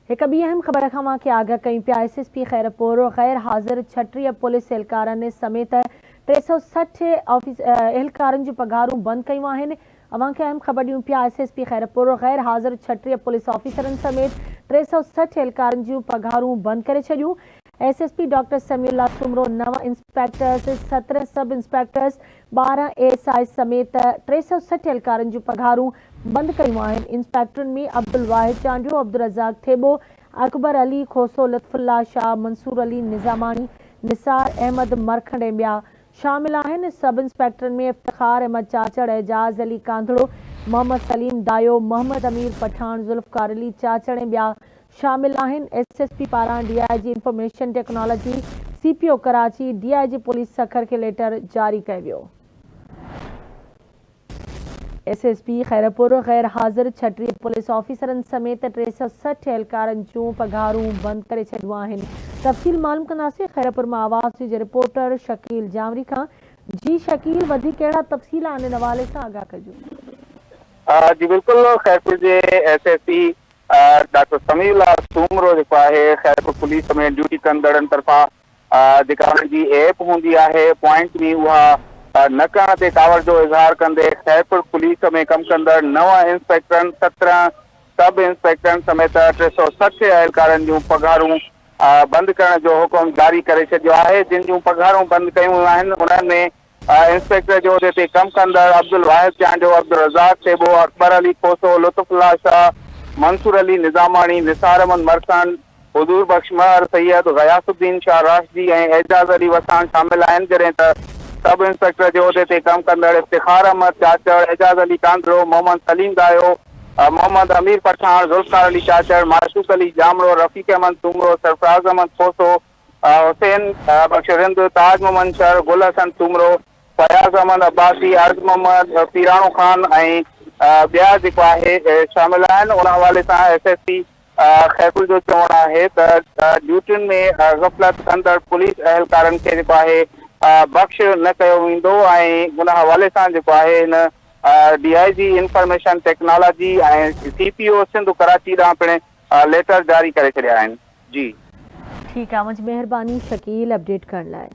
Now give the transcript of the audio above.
هڪ ٻي اهم خبر کان اوهان کي آگاهه ڪيون پيا ايس ايس پي خيرپور غير حاضر 36 پوليس اهلڪارن سميت 360 آفيس اهلڪارن جون پگهارون بند ڪيون آهن اوهان کي اهم خبر ڏيون پيا ايس ايس پي خيرپور غير حاضر 36 پوليس آفيسرن سميت 360 اهلڪارن جون پگهارون بند ڪري ڇڏيون S S P doctor Samiullah Soomro نو inspectors 17 sub inspectors 12 A S I سميت 360 اهلڪارن جون پگهارون بند ڪيون آهن، انسپيڪٽرن ۾ عبدالواحد چانڊيو، عبدالرزاق ٿيٻو، اڪبر علي کوسو، لطف الله شاهه، منصور علي نظاماڻي، نثار احمد مرکنڊ ۽ ٻيا شامل آهن، سب انسپيڪٽرن ۾ افتخار احمد چاچڙ، اعجاز علي ڪانڌڙو، محمد سليم دايو، محمد امير پٺاڻ، ذوالفقار علي چاچڙ ۽ ٻيا شامل آهن، ايس ايس پي پاران D I G information technology, C P O Karachi, D I G police Sukkur کي ليٽر جاري ڪيو ويو. ايس ايس پي خيرپور غير حاضر 36 پوليس آفيسرن سميت 360 اهلڪارن جون پگهارون بند ڪري ڇڏيون آهن تفصيل معلوم ڪنداسين خيرپور مان آواز نيوز جي رپورٽر شڪيل جانوري کان جي شڪيل وڌيڪ ڪهڙا تفصيل آهن ان حوالي سان آگاهه ڪجو. جي بلڪل خيرپور جي S S P doctor Samiullah Soomro جيڪو آهي خيرپور پوليس ۾ ڊيوٽي ڪندڙن طرفان جيڪا انهن جي ايپ هوندي آهي پوائنٽ مي اها نه ڪرڻ تي ڪاوڙ جو اظهار ڪندي خيرپور پوليس ۾ ڪم ڪندڙ نو انسپيڪٽرن، 17 سب انسپيڪٽرن سميت 360 اهلڪارن جون پگهارون بند ڪرڻ جو حڪم جاري ڪري ڇڏيو آهي جن جون پگهارون بند ڪيون ويون آهن انهن ۾ انسپيڪٽر جي عهدي تي ڪم ڪندڙ عبدالواحد چانڊيو، عبدالرزاق ٿيٻو، اڪبر علي کوسو، لطف الله شاهه، منصور علي نظاماڻي، نثار احمد مرکنڊ، حضور بخش مهر، سيد غياث الدين شاهه راشدي ۽ اعجاز علي وساڻ شامل آهن، جڏهن ته سب انسپيڪٽر جي عهدي تي ڪم ڪندڙ افتخار احمد چاچڙ، اعجاز علي ڪانڌڙو، محمد سليم دايو، محمد امير پٺاڻ، ذوالفقار علي چاچڙ، معشوق علي ڄامڙو، رفيق احمد سومرو، سرفراز احمد کوسو، حسين بخش رند، تاج محمد شر، گل حسن سومرو، فياض احمد عباسي، عرض محمد پيراڻو خان ۽ ٻيا جيڪو آهي شامل آهن، ان حوالي سان ايس ايس پي خيرپور جو چوڻ آهي ته ڊيوٽين ۾ غفلت ڪندڙ پوليس اهلڪارن کي جيڪو آهي بخش نه ڪيو ويندو ۽ ان حوالي سان جيڪو آهي هن D I G information technology ۽ C P O Sindh Karachi ڏانهن پڻ ليٽر جاري ڪري ڇڏيا آهن جي. ٺيڪ آ اوهان جي مهرباني شڪيل اپڊيٽ ڪرڻ لاء.